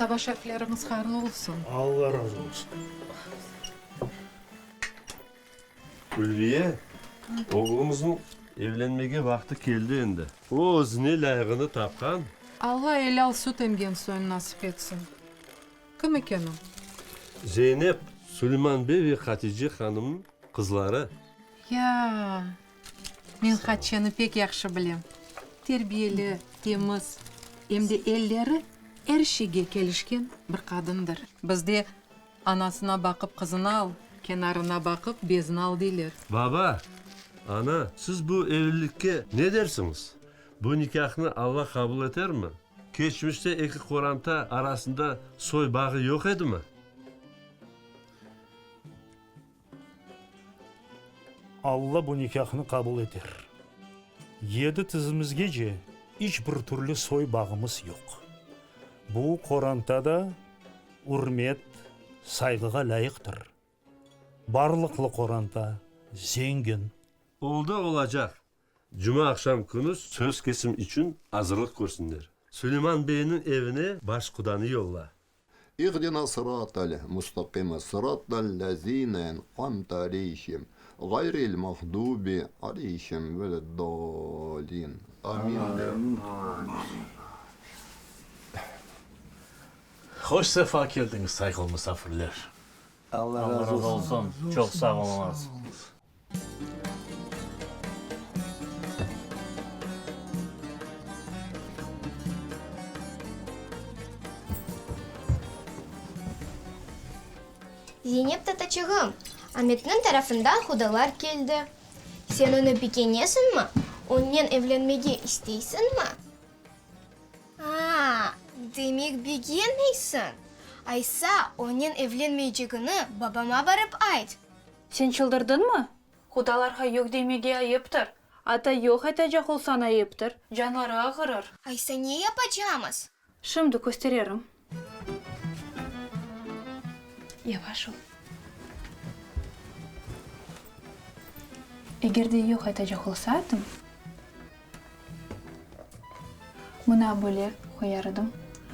Saba şerifleriñiz hayırlı olsun. Alla razı olsun. Ülviye, oğlumıznıñ evlenmege vaqtı keldi endi. O özüne lâyığını tapqan. Alla elâl süt emgen soyun nasip etsin. Kim eken o? Zeynep, Suleyman bey ve Hatice hanımnıñ qızları. Ya, men Hatice'ni pek yahşı bilem. Terbiyeli, temiz, em de elleri er şeyge kelişken bir qadındır. Bizde Anasına baqıp qızını al, kenarına baqıp bezini al deyler. Baba, ana, siz bu evlilikke ne dersiñiz? Bu nikâhnı Alla qabul etermi? Keçmişte eki qoranta arasında soy bağı yoq edimi? Alla bu nikâhnı qabul eter. Yedi tizimizgece iç bir türlü soy bağımız yoq. Bu qoranta da ürmet, sayğığa lâyıqtır. Barlıqlı qoranta, zengin. Oldı olacaq. Cuma aqşam künü söz kesim içün azırlıq körsinler. Suleyman beyniñ evine baş qudanı yolla. İhdina sıratal mustaqime sıratal lezine en'amte aleyhim gayril mağdubi aleyhim veleddalin. Amin. Hoş sefa keldiñiz, sayğılı musafirler. Alla razı olsun. Çoq sağ oluñız. Zeynep tataçığım, Ametniñ tarafından qudalar keldi. Sen onı begenesiñmi? Onnen evlenmege isteysiñmi? A, demek begenmeysiñ? Aysa, onen evlenmeycegini babama barıp ayt. Sen çıldırdıñmı? Qudalarğa yoq demege ayıptır. Ata yoq aytacaq olsañ ayıptır, canları ağırır. Aysa ne yapacamız? Şimdi köstererim. Yavaş ol. Eger de yoq aytacaq olsaydım, mına böyle qoyar edim.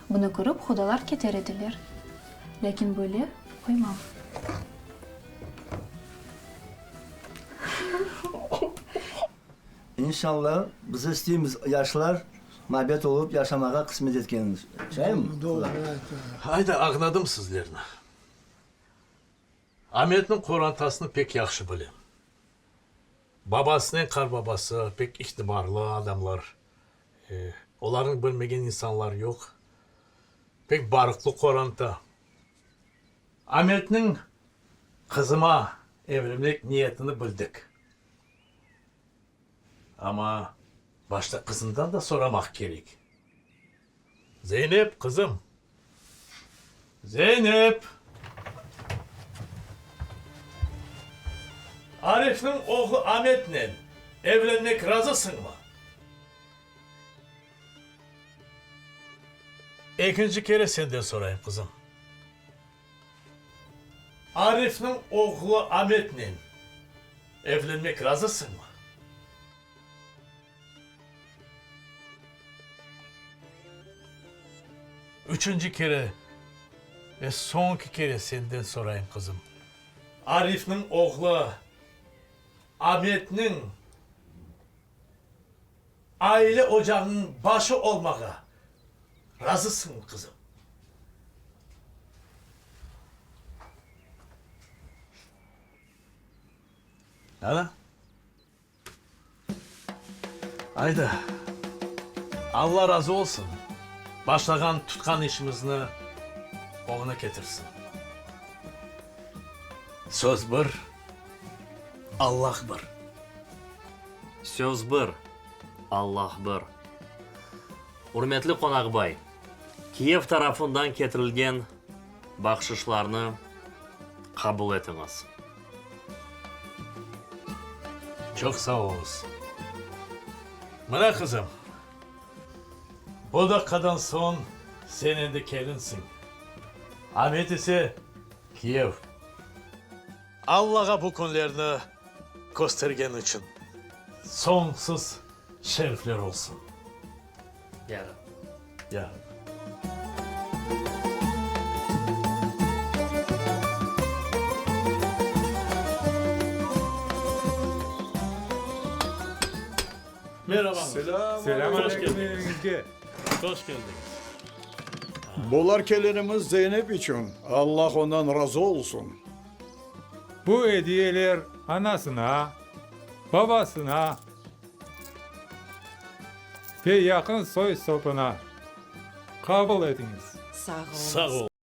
Bunı körip qudalar keter ediler. Lâkin böyle qoymam. İnşallah, biz isteymiz, yaşlar mabet olıp yaşamağa qısmet etkenimiz. Şaymi? Doğru, Ayda, añladım sizlerni. Ametniñ qorantasını pek yahşı bilem. Babasınen qarbabası pek itibarlı adamlar. Olarnı bilmegen insanlar yoq. Pek barıqlı qoranta. Ametniñ qızıma evlenmek niyetini bildik. Amma başta qızından da soramaq kerek. Zeynep, qızım! Zeynep! Arifniñ oğlu Ametnen evlenmek razısıñmı? Ekinci kere senden sorayım, qızım. Arifniñ oğlu Ametnen evlenmek razısıñmı? Üçünci kere ve soñki kere senden sorayım, qızım. Arifniñ oğlu Ametniñ aile ocağınıñ başı olmağa razısıñmı, qızım? Ana? Ayda, Alla razı olsun, başlağan, tutqan işimizni oñuna ketirsin. Söz bir, Allah bir. Söz bir, Allah bir. Ürmetli qonaqbay, kiyev tarafından ketirilgen bahşışlarnı qabul etiñiz. Çoq sağ oluñız. Mına, qızım, bu daqqadan soñ sen endi kelinsiñ, Amet ise kiyev. Allağa bu künlerni köstergeni içün soñsuz şerifler olsun. Ya Rab. Ya Rab. Merabañız. Selâm Hoş aleyküm keldiñiz. eviñizge. Hoş keldiñiz. Bular kelinimiz Zeynep içün, Allah ondan razı olsun. Bu ediyeler anasına, babasına ve yaqın soy-sopuna qabul etiñiz. Sağ oluñız. Sağ oluñız.